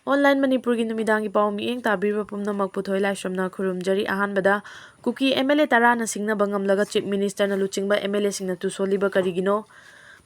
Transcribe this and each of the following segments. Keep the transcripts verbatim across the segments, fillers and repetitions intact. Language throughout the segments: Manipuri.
Online ꯃꯅꯤꯄꯨꯔꯒꯤ ꯅꯨꯃꯤꯗꯥꯡꯒꯤ ꯄꯥꯎ ꯃꯤꯠꯌꯦꯡ ꯇꯥꯕꯤꯔꯤꯕ ꯄꯨꯝꯅꯃꯛꯄꯨ ꯊꯣꯏ ꯂꯥꯏꯁ꯭ꯔꯝꯅ ꯈꯨꯔꯨꯝꯖꯔꯤ꯫ ꯑꯍꯥꯟꯕꯗ, ꯀꯨꯀꯤ M L A ꯇꯔꯥꯅ ꯁꯤꯡꯅꯕ ꯉꯝꯂꯒ Chief Minister ꯅ ꯂꯨꯆꯤꯡꯕ M L A ꯁꯤꯡꯅ ꯇꯨꯁꯣꯜꯂꯤꯕ ꯀꯔꯤꯒꯤꯅꯣ?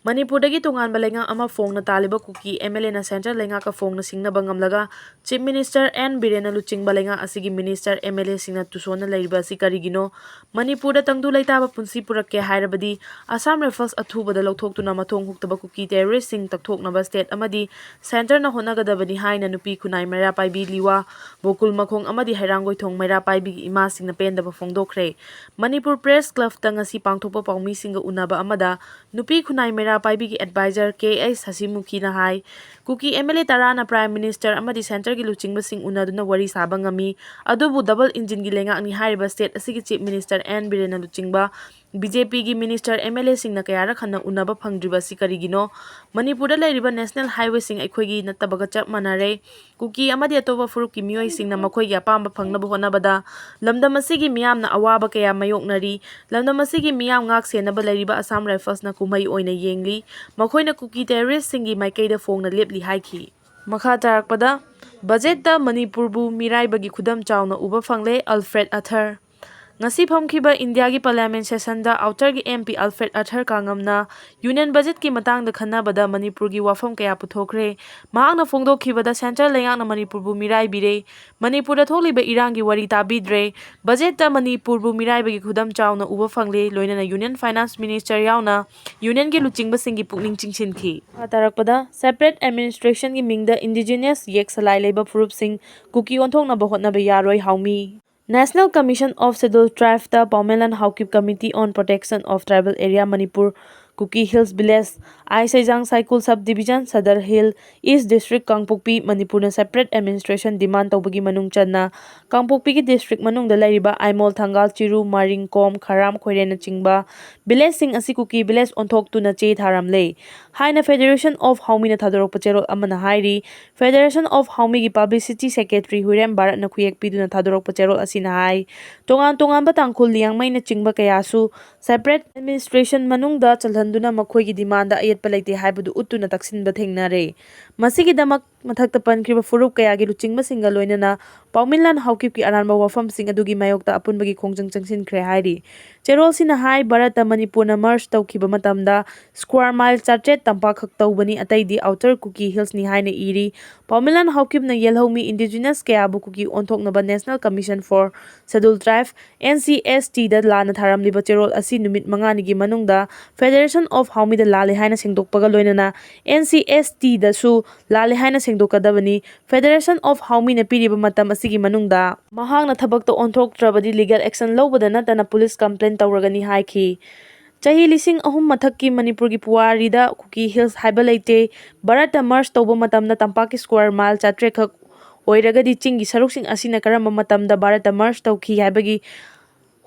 ꯃꯅꯤꯄꯨꯔꯗꯒꯤ ꯇꯣꯉꯥꯟꯕ ꯂꯩꯉꯥꯛ ꯑꯃ ꯐꯣꯡꯅ ꯇꯥꯜꯂꯤꯕ ꯀꯨꯀꯤ M L A ꯅ Central ꯂꯩꯉꯥꯛꯀ ꯐꯣꯡꯅ ꯁꯤꯡꯅꯕ ꯉꯝꯂꯒ Chief Minister N ꯕꯤꯔꯦꯟꯅ ꯂꯨꯆꯤꯡꯕ ꯂꯩꯉꯥꯛ ꯑꯁꯤꯒꯤ Minister, M L A ꯁꯤꯡꯅ ꯇꯨꯁꯣꯟꯅ ꯂꯩꯔꯤꯕ ꯑꯁꯤ ꯀꯔꯤꯒꯤꯅꯣ? ꯃꯅꯤꯄꯨꯔꯗ ꯇꯪꯗꯨ ꯂꯩꯇꯥꯕ ꯄꯨꯟꯁꯤ ꯄꯨꯔꯛꯀꯦ ꯍꯥꯏꯔꯕꯗꯤ Assam Rifles ꯑꯊꯨꯕꯗ ꯂꯧꯊꯣꯛꯇꯨꯅ ꯃꯊꯣꯡ ꯍꯨꯛꯇꯕ ꯀꯨꯀꯤ terrorist ꯁꯤꯡ ꯇꯛꯊꯣꯛꯅꯕ state ꯑꯃꯗꯤ Centre ꯅ ꯍꯣꯠꯅꯒꯗꯕꯅꯤ ꯍꯥꯏꯅ ꯅꯨꯄꯤ ꯈꯨꯟꯅꯥꯏ ꯃꯩꯔꯥ ꯄꯥꯏꯕꯤ ꯂꯤꯋꯥ ꯕꯣꯀꯨꯜ ꯃꯈꯣꯡ ꯑꯃꯗꯤ ꯍꯩꯔꯥꯡꯒꯣꯏꯊꯣꯡ ꯃꯩꯔꯥ ꯄꯥꯏꯕꯤꯒꯤ ꯏꯃꯥꯁꯤꯡꯅ ꯄꯦꯟꯗꯕ ꯐꯣꯡꯗꯣꯛꯈ꯭ꯔꯦ꯫ ꯃꯅꯤꯄꯨꯔ Press Club ꯇ ꯉꯁꯤ ꯄꯥꯡꯊꯣꯛꯄ ꯄꯥꯎꯃꯤꯁꯤꯡꯒ ꯎꯅꯕ ꯑꯃꯗ ꯅꯨꯄꯤ ꯈꯨꯟꯅꯥꯏ ꯃꯩꯔꯥ ꯄꯥꯏꯕꯤꯒꯤ advisor ꯀꯦ ꯑꯩꯆ ꯁꯁꯤꯃꯨꯈꯤꯅ ꯍꯥꯏ, ꯀꯨꯀꯤ M L A ꯇꯔꯥꯅ Prime Minister ꯑꯃꯗꯤ Centre ꯒꯤ ꯂꯨꯆꯤꯡꯕꯁꯤꯡ ꯎꯅꯗꯨꯅ ꯋꯥꯔꯤ ꯁꯥꯕ ꯉꯝꯃꯤ, ꯑꯗꯨꯕꯨ double engine ꯒꯤ ꯂꯩꯉꯥꯛꯅꯤ ꯍꯥꯏꯔꯤꯕ state ꯑꯁꯤꯒꯤ Chief Minister N ꯕꯤꯔꯦꯟꯅ ꯂꯨꯆꯤꯡꯕ B J P ꯒꯤ Minister, M L A ꯁꯤꯡꯅ ꯀꯌꯥꯔꯛ ꯍꯟꯅ ꯎꯅꯕ ꯐꯪꯗ꯭ꯔꯤꯕ ꯑꯁꯤ ꯀꯔꯤꯒꯤꯅꯣ? ꯃꯅꯤꯄꯨꯔꯗ ꯂꯩꯔꯤꯕ national highway ꯁꯤꯡ ꯑꯩꯈꯣꯏꯒꯤ ꯅꯠꯇꯕꯒ ꯆꯞ ꯃꯥꯟꯅꯔꯦ꯫ ꯀꯨꯀꯤ ꯑꯃꯗꯤ ꯑꯇꯣꯞꯄ ꯐꯨꯔꯨꯞꯀꯤ ꯃꯤꯑꯣꯏꯁꯤꯡꯅ ꯃꯈꯣꯏꯒꯤ ꯑꯄꯥꯝꯕ ꯐꯪꯅꯕ ꯍꯣꯠꯅꯕꯗ ꯂꯝꯗꯝ ꯑꯁꯤꯒꯤ ꯃꯤꯌꯥꯝꯅ ꯑꯋꯥꯕ ꯀꯌꯥ ꯃꯥꯌꯣꯛꯅꯔꯤ꯫ ꯂꯝꯗꯝ ꯑꯁꯤꯒꯤ ꯃꯤꯌꯥꯝ ꯉꯥꯛ ꯁꯦꯟꯅꯕ ꯂꯩꯔꯤꯕ Assam Rifles ꯅ ꯀꯨꯝꯍꯩ ꯑꯣꯏꯅ ꯌꯦꯡꯂꯤ꯫ ꯃꯈꯣꯏꯅ ꯀꯨꯀꯤ terrorist ꯁꯤꯡꯒꯤ ꯃꯥꯏꯀꯩꯗ ꯐꯣꯡꯅ ꯂꯦꯞꯂꯤ ꯍꯥꯏꯈꯤ꯫ ꯃꯈꯥ ꯇꯥꯔꯛꯄꯗ, budget ꯇ ꯃꯅꯤꯄꯨꯔꯕꯨ ꯃꯤꯔꯥꯏꯕꯒꯤ ꯈꯨꯗꯝ ꯆꯥꯎꯅ ꯎꯕ ꯐꯪꯂꯦ, Alfred Arthur꯫ ꯉꯁꯤ ꯐꯝꯈꯤꯕ ꯏꯟꯗꯤꯌꯥꯒꯤ Parliament session ꯗ Outer ꯒꯤ M P Alfred Arthur ꯀꯥꯡꯉꯝꯅ Union budget ꯀꯤ ꯃꯇꯥꯡꯗ ꯈꯟꯅꯕꯗ ꯃꯅꯤꯄꯨꯔꯒꯤ ꯋꯥꯐꯝ ꯀꯌꯥ ꯄꯨꯊꯣꯛꯈ꯭ꯔꯦ꯫ ꯃꯍꯥꯛꯅ ꯐꯣꯡꯗꯣꯛꯈꯤꯕꯗ Central ꯂꯩꯉꯥꯛꯅ ꯃꯅꯤꯄꯨꯔꯕꯨ ꯃꯤꯔꯥꯏꯕꯤꯔꯦ, ꯃꯅꯤꯄꯨꯔꯗ ꯊꯣꯛꯂꯤꯕ ꯏꯔꯥꯡꯒꯤ ꯋꯥꯔꯤ ꯇꯥꯕꯤꯗ꯭ꯔꯦ, budget ꯇ ꯃꯅꯤꯄꯨꯔꯕꯨ ꯃꯤꯔꯥꯏꯕꯒꯤ ꯈꯨꯗꯝ ꯆꯥꯎꯅ ꯎꯕ ꯐꯪꯂꯦ, ꯂꯣꯏꯅꯅ Union Finance Minister ꯌꯥꯎꯅ Union ꯒꯤ ꯂꯨꯆꯤꯡꯕꯁꯤꯡꯒꯤ ꯄꯨꯛꯅꯤꯡ ꯆꯤꯡꯁꯤꯟꯈꯤ꯫ ꯃꯈꯥ ꯇꯥꯔꯛꯄꯗ, separate administration ꯒꯤ ꯃꯤꯡꯗ indigenous ꯌꯦꯛ ꯁꯂꯥꯏ ꯂꯩꯕ ꯐꯨꯔꯨꯞꯁꯤꯡ ꯀꯨꯀꯤ ꯑꯣꯟꯊꯣꯛꯅꯕ ꯍꯣꯠꯅꯕ ꯌꯥꯔꯣꯏ, ꯍꯥꯎꯃꯤ꯫ National Commission of Scheduled Tribe ꯇ Paomeilhan Haokip Committee on Protection of Tribal Area Manipur, Kuki Hills Village, I ꯁꯩꯖꯥꯡ ꯁꯥꯏꯀꯨꯜ Sub Division, Sadar Hill, East District, ꯀꯥꯡꯄꯣꯛꯄꯤ, ꯃꯅꯤꯄꯨꯔꯅ separate administration demand ꯇꯧꯕꯒꯤ ꯃꯅꯨꯡ ꯆꯟꯅ ꯀꯥꯡꯄꯣꯛꯄꯤꯒꯤ district ꯃꯅꯨꯡꯗ ꯂꯩꯔꯤꯕ ꯑꯥꯏꯃꯣꯜ, ꯊꯪꯒꯥꯜ, ꯆꯤꯔꯨ, ꯃꯔꯤꯡ, ꯀꯣꯝ, ꯈꯔꯥꯝ, ꯈꯣꯏꯔꯦꯟꯅꯆꯤꯡꯕ village ꯁꯤꯡ ꯑꯁꯤ ꯀꯨꯀꯤ village ꯑꯣꯟꯊꯣꯛꯇꯨꯅ ꯆꯦ ꯊꯥꯔꯝꯂꯦ ꯍꯥꯏꯅ Federation of Haomina ꯊꯥꯗꯣꯔꯛꯄ ꯆꯦꯔꯣꯜ ꯑꯃꯅ ꯍꯥꯏꯔꯤ꯫ Federation of Haomi ꯒꯤ Publicity Secretary ꯍꯨꯏꯔꯦꯝ ꯚꯥꯔꯠꯅ ꯈꯨꯌꯦꯛ ꯄꯤꯗꯨꯅ ꯊꯥꯗꯣꯔꯛꯄ ꯆꯦꯔꯣꯜ ꯑꯁꯤꯅ ꯍꯥꯏ, ꯇꯣꯉꯥꯟ ꯇꯣꯉꯥꯟꯕ ꯇꯥꯡꯈꯨꯜ, ꯂꯤꯌꯥꯡꯃꯩꯅꯆꯤꯡꯕ ꯀꯌꯥꯁꯨ separate administration ꯃꯅꯨꯡꯗ ꯆꯜꯍꯟꯗꯨꯅ ꯃꯈꯣꯏꯒꯤ demand ꯑꯌꯦꯠꯄ ꯂꯩꯇꯦ ꯍꯥꯏꯕꯗꯨ ꯎꯠꯇꯨꯅ ꯇꯛꯁꯤꯟꯕ ꯊꯦꯡꯅꯔꯦ꯫ ꯃꯁꯤꯒꯤꯗꯃꯛ ꯃꯊꯛꯇ ꯄꯟꯈ꯭ꯔꯤꯕ ꯐꯨꯔꯨꯞ ꯀꯌꯥꯒꯤ ꯂꯨꯆꯤꯡꯕꯁꯤꯡꯒ ꯂꯣꯏꯅꯅ ꯄꯥꯎꯃꯤꯂꯥꯟ ꯍꯥꯎꯀꯤꯞꯀꯤ ꯑꯔꯥꯟꯕ ꯋꯥꯐꯝꯁꯤꯡ ꯑꯗꯨꯒꯤ ꯃꯥꯌꯣꯛꯇ ꯑꯄꯨꯟꯕꯒꯤ ꯈꯣꯡꯖꯪ ꯆꯪꯁꯤꯟꯈ꯭ꯔꯦ ꯍꯥꯏꯔꯤ꯫ ꯆꯦꯔꯣꯜꯁꯤꯅ ꯍꯥꯏ, ꯚꯥꯔꯠꯇ ꯃꯅꯤꯄꯨꯔꯅ merge ꯇꯧꯈꯤꯕ ꯃꯇꯝꯗ square mile ꯆꯥꯇ꯭ꯔꯦꯠ ꯇꯝꯄꯥꯛꯈꯛ ꯇꯧꯕꯅꯤ, ꯑꯇꯩꯗꯤ Outer Kuki Hillsꯅꯤ ꯍꯥꯏꯅ ꯏꯔꯤ꯫ ꯄꯥꯎꯃꯤꯂꯥꯟ ꯍꯥꯎꯀꯤꯞꯅ ꯌꯦꯜꯍꯧꯃꯤ indigenous ꯀꯌꯥꯕꯨ ꯀꯨꯀꯤ ꯑꯣꯟꯊꯣꯛꯅꯕ National Commission for Scheduled Tribe, NCSTꯗ ꯂꯥꯟꯅ ꯊꯥꯔꯝꯂꯤꯕ ꯆꯦꯔꯣꯜ ꯑꯁꯤ ꯅꯨꯃꯤꯠ ꯃꯉꯥꯅꯤꯒꯤ ꯃꯅꯨꯡꯗ Federation of Howmiꯗ ꯂꯥꯜꯂꯦ ꯍꯥꯏꯅ ꯁꯦꯡꯗꯣꯛꯄꯒ ꯂꯣꯏꯅꯅ NCSTꯗꯁꯨ ꯂꯥꯜꯂꯦ ꯍꯥꯏꯅ ꯁꯦꯡꯗꯣꯛꯀꯗꯕꯅꯤ꯫ Federation of Howmiꯅ ꯄꯤꯔꯤꯕ ꯃꯇꯝ ꯑꯁꯤꯒꯤ ꯃꯅꯨꯡꯗ ꯃꯍꯥꯛꯅ ꯊꯕꯛꯇ ꯑꯣꯟꯊꯣꯛꯇ꯭ꯔꯕꯗꯤ legal action ꯂꯧꯕꯗ ꯅꯠꯇꯅ police complaint ꯇꯧꯔꯒꯅꯤ ꯍꯥꯏꯈꯤ꯫ ꯆꯍꯤ ꯂꯤꯁꯤꯡ ꯑꯍꯨꯝ ꯃꯊꯛꯀꯤ ꯃꯅꯤꯄꯨꯔꯒꯤ ꯄꯨꯋꯥꯔꯤꯗ ꯀꯨꯀꯤ Hills ꯍꯥꯏꯕ ꯂꯩꯇꯦ꯫ ꯚꯥꯔꯠꯇ merge ꯇꯧꯕ ꯃꯇꯝꯗ ꯇꯝꯄꯥꯛꯀꯤ square mile ꯆꯥꯇ꯭ꯔꯦꯠ ꯈꯛ ꯑꯣꯏꯔꯒꯗꯤ ꯆꯤꯡꯒꯤ ꯁꯔꯨꯛꯁꯤꯡ ꯑꯁꯤꯅ ꯀꯔꯝꯕ ꯃꯇꯝꯗ ꯚꯥꯔꯠꯇ merge ꯇꯧꯈꯤ ꯍꯥꯏꯕꯒꯤ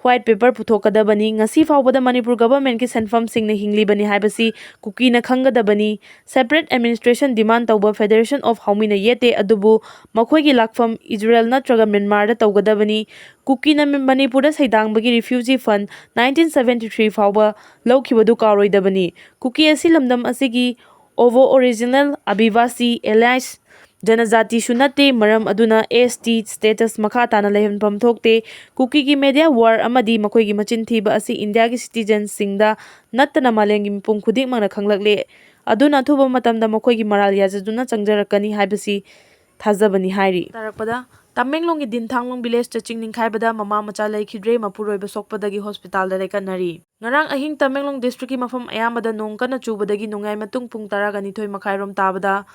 white paper ꯄꯨꯊꯣꯛꯀꯗꯕꯅꯤ꯫ ꯉꯁꯤ ꯐꯥꯎꯕꯗ ꯃꯅꯤꯄꯨꯔ governmentꯀꯤ ꯁꯦꯟꯐꯝꯁꯤꯡꯅ ꯍꯤꯡꯂꯤꯕꯅꯤ ꯍꯥꯏꯕꯁꯤ ꯀꯨꯀꯤꯅ ꯈꯪꯒꯗꯕꯅꯤ꯫ Separate administration demand ꯇꯧꯕ Federation of Howmiꯅ ꯌꯦꯠꯇꯦ, ꯑꯗꯨꯕꯨ ꯃꯈꯣꯏꯒꯤ ꯂꯥꯛꯐꯝ ꯏꯖꯔꯦꯜ ꯅꯠꯇ꯭ꯔꯒ ꯃ꯭ꯌꯥꯟꯃꯥꯔꯗ ꯇꯧꯒꯗꯕꯅꯤ꯫ ꯀꯨꯀꯤꯅ ꯃꯅꯤꯄꯨꯔꯗ ꯁꯩꯗꯥꯡꯕꯒꯤ refugee fund nineteen seventy three ꯐꯥꯎꯕ ꯂꯧꯈꯤꯕꯗꯨ ꯀꯥꯎꯔꯣꯏꯗꯕꯅꯤ꯫ ꯀꯨꯀꯤ ꯑꯁꯤ ꯂꯝꯗꯝ ꯑꯁꯤꯒꯤ Aboriginal, Adivasi, Elite ꯖꯅꯖꯥꯇꯤꯁꯨ ꯅꯠꯇꯦ, ꯃꯔꯝ ꯑꯗꯨꯅ ST status ꯃꯈꯥ ꯇꯥꯅ ꯂꯩꯍꯟꯐꯝ ꯊꯣꯛꯇꯦ꯫ ꯀꯨꯀꯤꯒꯤ media war ꯑꯃꯗꯤ ꯃꯈꯣꯏꯒꯤ ꯃꯆꯤꯟ ꯊꯤꯕ ꯑꯁꯤ ꯏꯟꯗꯤꯌꯥꯒꯤ citizenꯁꯤꯡꯗ ꯅꯠꯇꯅ ꯃꯥꯂꯦꯝꯒꯤ ꯃꯤꯄꯨꯝ ꯈꯨꯗꯤꯡꯃꯛꯅ ꯈꯪꯂꯛꯂꯦ꯫ ꯑꯗꯨꯅ ꯑꯊꯨꯕ ꯃꯇꯝꯗ ꯃꯈꯣꯏꯒꯤ ꯃꯔꯥꯜ ꯌꯥꯖꯗꯨꯅ ꯆꯪꯖꯔꯛꯀꯅꯤ ꯍꯥꯏꯕꯁꯤ ꯊꯥꯖꯕꯅꯤ ꯍꯥꯏꯔꯤ꯫ ꯇꯥꯔꯛꯄꯗ, ꯇꯃꯦꯡꯂꯣꯡꯒꯤ ꯗꯤꯟꯊꯥꯡꯂꯣꯡ villageꯇ ꯆꯤꯡ ꯅꯤꯡꯈꯥꯏꯕꯗ ꯃꯃꯥ ꯃꯆꯥ ꯂꯩꯈꯤꯗ꯭ꯔꯦ, ꯃꯄꯨꯔꯣꯏꯕ ꯁꯣꯛꯄꯗꯒꯤ hospitalꯗ ꯂꯥꯏꯀꯠꯅꯔꯤ꯫ ꯉꯔꯥꯡ ꯑꯍꯤꯡ ꯇꯃꯦꯡꯂꯣꯡ districtꯀꯤ ꯃꯐꯝ ꯑꯌꯥꯝꯕꯗ ꯅꯣꯡ ꯀꯟꯅ ꯆꯨꯕꯗꯒꯤ ꯅꯣꯡꯌꯥꯏ ꯃꯇꯨꯡ ꯄꯨꯡ ꯇꯔꯥꯒ ꯅꯤꯊꯣꯏ ꯃꯈꯥꯏꯔꯣꯝ ꯇꯥꯕꯗ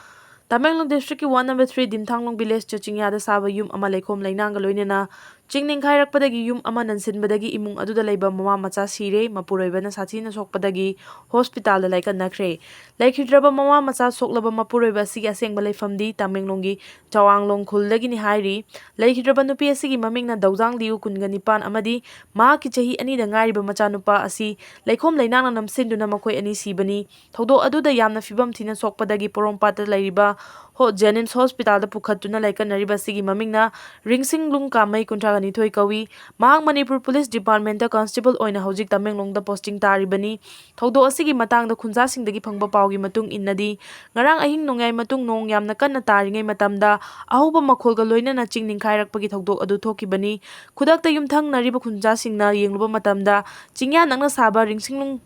ꯇꯃꯦꯡꯂꯣꯡ districtꯀꯤ ward number three ꯗꯤꯝꯊꯥꯡꯂꯣꯡ villageꯇ ꯆꯤꯡꯌꯥꯗ ꯁꯥꯕ ꯌꯨꯝ ꯑꯃ ꯂꯩꯈꯣꯝ ꯂꯩꯅꯥꯡꯒ ꯂꯣꯏꯅꯅ ꯆꯤꯡ ꯅꯤꯡꯈꯥꯏꯔꯛꯄꯗꯒꯤ ꯌꯨꯝ ꯑꯃ ꯅꯟꯁꯤꯟꯕꯗꯒꯤ ꯏꯃꯨꯡ ꯑꯗꯨꯗ ꯂꯩꯕ ꯃꯃꯥ ꯃꯆꯥ ꯁꯤꯔꯦ, ꯃꯄꯨꯔꯣꯏꯕꯅ ꯁꯥꯊꯤꯅ ꯁꯣꯛꯄꯗꯒꯤ hospitalꯗ ꯂꯥꯏꯀꯠꯅꯈ꯭ꯔꯦ꯫ ꯂꯩꯈꯤꯗ꯭ꯔꯕ ꯃꯃꯥ ꯃꯆꯥ ꯁꯣꯛꯂꯕ ꯃꯄꯨꯔꯣꯏꯕ ꯑꯁꯤꯒꯤ ꯑꯁꯦꯡꯕ ꯂꯩꯐꯝꯗꯤ ꯇꯃꯦꯡꯂꯣꯡꯒꯤ ꯆꯋꯥꯡꯂꯣꯡ ꯈꯨꯜꯗꯒꯤꯅꯤ ꯍꯥꯏꯔꯤ꯫ ꯂꯩꯈꯤꯗ꯭ꯔꯕ ꯅꯨꯄꯤ ꯑꯁꯤꯒꯤ ꯃꯃꯤꯡꯅ ꯗꯧꯖꯥꯡ ꯂꯤꯌꯨ, ꯀꯨꯟꯒ ꯅꯤꯄꯥꯟ ꯑꯃꯗꯤ ꯃꯍꯥꯛꯀꯤ ꯆꯍꯤ ꯑꯅꯤꯗ ꯉꯥꯏꯔꯤꯕ ꯃꯆꯥꯅꯨꯄꯥ ꯑꯁꯤ ꯂꯩꯈꯣꯝ ꯂꯩꯅꯥꯡꯅ ꯅꯝꯁꯤꯟꯗꯨꯅ ꯃꯈꯣꯏ ꯑꯅꯤ ꯁꯤꯕꯅꯤ꯫ ꯊꯧꯗꯣꯛ ꯑꯗꯨꯗ ꯌꯥꯝꯅ ꯐꯤꯕꯝ ꯊꯤꯅ ꯁꯣꯛꯄꯗꯒꯤ ꯄꯣꯔꯣꯝꯄꯥꯠꯇ ꯂꯩꯔꯤꯕ ꯍꯣ-, JNIMS hospitalꯗ ꯄꯨꯈꯠꯇꯨꯅ ꯂꯥꯏꯀꯠꯅꯔꯤꯕ ꯑꯁꯤꯒꯤ ꯃꯃꯤꯡꯅ ꯔꯤꯡꯁꯤꯡ ꯂꯨꯡ ꯀꯥꯃꯩ, ꯀꯨꯟꯊ꯭ꯔꯥ ꯅꯤꯊꯣꯏ ꯀꯧꯏ꯫ ꯃꯍꯥꯛ ꯃꯅꯤꯄꯨꯔ ꯄꯨꯂꯤꯁ ꯗꯤꯄꯥꯔꯠꯃꯦꯟꯇ ꯀꯟꯁꯇꯦꯕꯜ ꯑꯣꯏꯅ ꯍꯧꯖꯤꯛ ꯇꯃꯦꯡꯂꯣꯡꯗ ꯄꯣꯁꯇꯤꯡ ꯇꯥꯔꯤꯕꯅꯤ꯫ ꯊꯧꯗꯣꯛ ꯑꯁꯤꯒꯤ ꯃꯇꯥꯡꯗ ꯈꯨꯟꯖꯥꯁꯤꯡꯗꯒꯤ ꯐꯪꯕ ꯄꯥꯎꯒꯤ ꯃꯇꯨꯡ ꯏꯟꯅꯗꯤ, ꯉꯔꯥꯡ ꯑꯍꯤꯡ ꯅꯣꯡꯌꯥꯏ ꯃꯇꯨꯡ ꯅꯣꯡ ꯌꯥꯝꯅ ꯀꯟꯅ ꯇꯥꯔꯤꯉꯩ ꯃꯇꯝꯗ ꯑꯍꯧꯕ ꯃꯈꯣꯜꯒ ꯂꯣꯏꯅꯅ ꯆꯤꯡ ꯅꯤꯡꯈꯥꯏꯔꯛꯄꯒꯤ ꯊꯧꯗꯣꯛ ꯑꯗꯨ ꯊꯣꯛꯈꯤꯕꯅꯤ꯫ ꯈꯨꯗꯛꯇ ꯌꯨꯝꯊꯪꯅꯔꯤꯕ ꯈꯨꯟꯖꯥꯁꯤꯡꯅ ꯌꯦꯡꯂꯨꯕ ꯃꯇꯝꯗ ꯆꯤꯡꯌꯥ ꯅꯛꯅ ꯁꯥꯕ ꯔꯤꯡꯁꯤꯡꯂꯨꯡ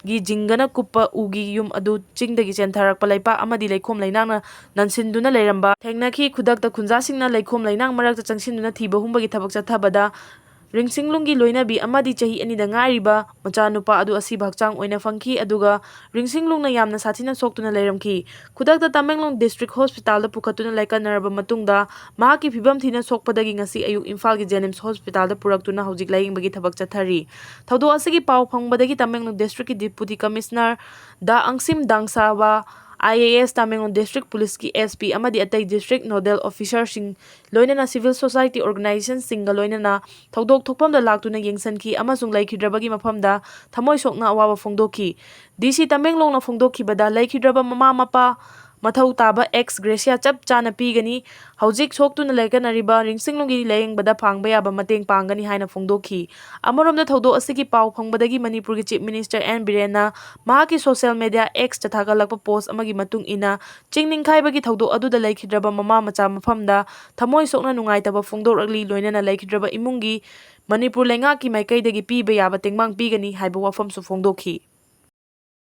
ꯒꯤ ꯖꯤꯡꯒꯅ ꯀꯨꯞꯄ ꯎꯒꯤ ꯌꯨꯝ ꯑꯗꯨ ꯆꯤꯡꯗꯒꯤ ꯆꯦꯟꯊꯔꯛꯄ ꯂꯩꯄꯥꯛ ꯑꯃꯗꯤ ꯂꯩꯈꯣꯝ ꯂꯩꯅꯥꯡꯅ ꯅꯟꯁꯤꯟꯗꯨꯅ ꯂꯩꯔꯝꯕ ꯊꯦꯡꯅꯈꯤ꯫ ꯈꯨꯗꯛꯇ ꯈꯨꯟꯖꯥꯁꯤꯡꯅ ꯂꯩꯈꯣꯝ ꯂꯩꯅꯥꯡ ꯃꯔꯛꯇ ꯆꯪꯁꯤꯟꯗꯨꯅ ꯊꯤꯕ ꯍꯨꯝꯕꯒꯤ ꯊꯕꯛ ꯆꯠꯊꯕꯗ, ꯔꯤꯡꯁꯤꯡꯂꯨꯡꯒꯤ ꯂꯣꯏꯅꯕꯤ ꯑꯃꯗꯤ ꯆꯍꯤ ꯑꯅꯤꯗ ꯉꯥꯏꯔꯤꯕ ꯃꯆꯥꯅꯨꯄꯥ ꯑꯗꯨ ꯑꯁꯤꯕ ꯍꯛꯆꯥꯡ ꯑꯣꯏꯅ ꯐꯪꯈꯤ, ꯑꯗꯨꯒ ꯔꯤꯡꯁꯤꯡꯂꯨꯡꯅ ꯌꯥꯝꯅ ꯁꯥꯊꯤꯅ ꯁꯣꯛꯇꯨꯅ ꯂꯩꯔꯝꯈꯤ꯫ ꯈꯨꯗꯛꯇ ꯇꯃꯦꯡꯂꯣꯡ ꯗꯤꯁꯇ꯭ꯔꯤꯛ ꯍꯣꯁꯄꯤꯇꯥꯜꯗ ꯄꯨꯈꯠꯇꯨꯅ ꯂꯥꯏꯀꯠꯅꯔꯕ ꯃꯇꯨꯡꯗ, ꯃꯍꯥꯛꯀꯤ ꯐꯤꯕꯝ ꯊꯤꯅ ꯁꯣꯛꯄꯗꯒꯤ ꯉꯁꯤ ꯑꯌꯨꯛ ꯏꯝꯐꯥꯜꯒꯤ ꯖꯦꯅꯤꯝꯁ ꯍꯣꯁꯄꯤꯇꯥꯜꯗ ꯄꯨꯔꯛꯇꯨꯅ ꯍꯧꯖꯤꯛ ꯂꯥꯌꯦꯡꯕꯒꯤ ꯊꯕꯛ ꯆꯠꯊꯔꯤ꯫ ꯊꯧꯗꯣꯛ ꯑꯁꯤꯒꯤ ꯄꯥꯎ ꯐꯪꯕꯗꯒꯤ ꯇꯃꯦꯡꯂꯣꯡ ꯗꯤꯁꯇ꯭ꯔꯤꯛꯀꯤ ꯗꯤꯄꯨꯇꯤ ꯀꯃꯤꯁꯅꯔ ꯗꯥ Angshim Dangsawa, I A S, Tamenglong district ꯄꯨꯂꯤꯁꯀꯤ ꯑꯦꯁ ꯄꯤ ꯑꯃꯗꯤ ꯑꯇꯩ ꯗꯤꯁꯇ꯭ꯔꯤꯛ ꯅꯣꯗꯦꯜ ꯑꯣꯐꯤꯁꯔꯁꯤꯡ, ꯂꯣꯏꯅꯅ ꯁꯤꯚꯤꯜ ꯁꯣꯁꯥꯏꯇꯤ ꯑꯣꯔꯒꯅꯥꯏꯖꯦꯁꯟꯁꯤꯡꯒ ꯂꯣꯏꯅꯅ ꯊꯧꯗꯣꯛ ꯊꯣꯛꯐꯝꯗ ꯂꯥꯛꯇꯨꯅ ꯌꯦꯡꯁꯤꯟꯈꯤ ꯑꯃꯁꯨꯡ ꯂꯩꯈꯤꯗ꯭ꯔꯕꯒꯤ ꯃꯐꯝꯗ ꯊꯃꯣꯏ ꯁꯣꯛꯅ ꯑꯋꯥꯕ ꯐꯣꯡꯗꯣꯛꯈꯤ꯫ ꯗꯤ ꯁꯤ ꯇꯃꯦꯡꯂꯣꯡꯅ ꯐꯣꯡꯗꯣꯛꯈꯤꯕꯗ, ꯂꯩꯈꯤꯗ꯭ꯔꯕ ꯃꯃꯥ ꯃꯄꯥ, ꯃꯊꯧ ꯇꯥꯕ ꯑꯦꯛꯁ ꯒ꯭ꯔꯦꯁꯤꯌꯥ ꯆꯞ ꯆꯥꯅ ꯄꯤꯒꯅꯤ꯫ ꯍꯧꯖꯤꯛ ꯁꯣꯛꯇꯨꯅ ꯂꯩꯀꯠꯅꯔꯤꯕ ꯔꯤꯡꯁꯤꯡꯂꯨꯡꯒꯤ ꯂꯥꯌꯦꯡꯕꯗ ꯐꯪꯕ ꯌꯥꯕ ꯃꯇꯦꯡ ꯄꯥꯡꯒꯅꯤ ꯍꯥꯏꯅ ꯐꯣꯡꯗꯣꯛꯈꯤ꯫ ꯑꯃꯔꯣꯝꯗ, ꯊꯧꯗꯣꯛ ꯑꯁꯤꯒꯤ ꯄꯥꯎ ꯐꯪꯕꯗꯒꯤ ꯃꯅꯤꯄꯨꯔꯒꯤ ꯆꯤꯐ ꯃꯤꯅꯤꯁꯇꯔ ꯑꯦꯟ ꯕꯤꯔꯦꯟꯅ ꯃꯍꯥꯛꯀꯤ ꯁꯣꯁꯤꯌꯦꯜ ꯃꯤꯗꯤꯌꯥ ꯑꯦꯛꯁꯇ ꯊꯥꯒꯠꯂꯛꯄ ꯄꯣꯁ ꯑꯃꯒꯤ ꯃꯇꯨꯡ ꯏꯟꯅ, ꯆꯤꯡ ꯅꯤꯡꯈꯥꯏꯕꯒꯤ ꯊꯧꯗꯣꯛ ꯑꯗꯨꯗ ꯂꯩꯈꯤꯗ꯭ꯔꯕ ꯃꯃꯥ ꯃꯆꯥ ꯃꯐꯝꯗ ꯊꯃꯣꯏ ꯁꯣꯛꯅ ꯅꯨꯡꯉꯥꯏꯇꯕ ꯐꯣꯡꯗꯣꯔꯛꯂꯤ, ꯂꯣꯏꯅꯅ ꯂꯩꯈꯤꯗ꯭ꯔꯕ ꯏꯃꯨꯡꯒꯤ ꯃꯅꯤꯄꯨꯔ ꯂꯩꯉꯥꯛꯀꯤ ꯃꯥꯏꯀꯩꯗꯒꯤ ꯄꯤꯕ ꯌꯥꯕ ꯇꯦꯡꯕꯥꯡ ꯄꯤꯒꯅꯤ ꯍꯥꯏꯕ ꯋꯥꯐꯝꯁꯨ ꯐꯣꯡꯗꯣꯛꯈꯤ꯫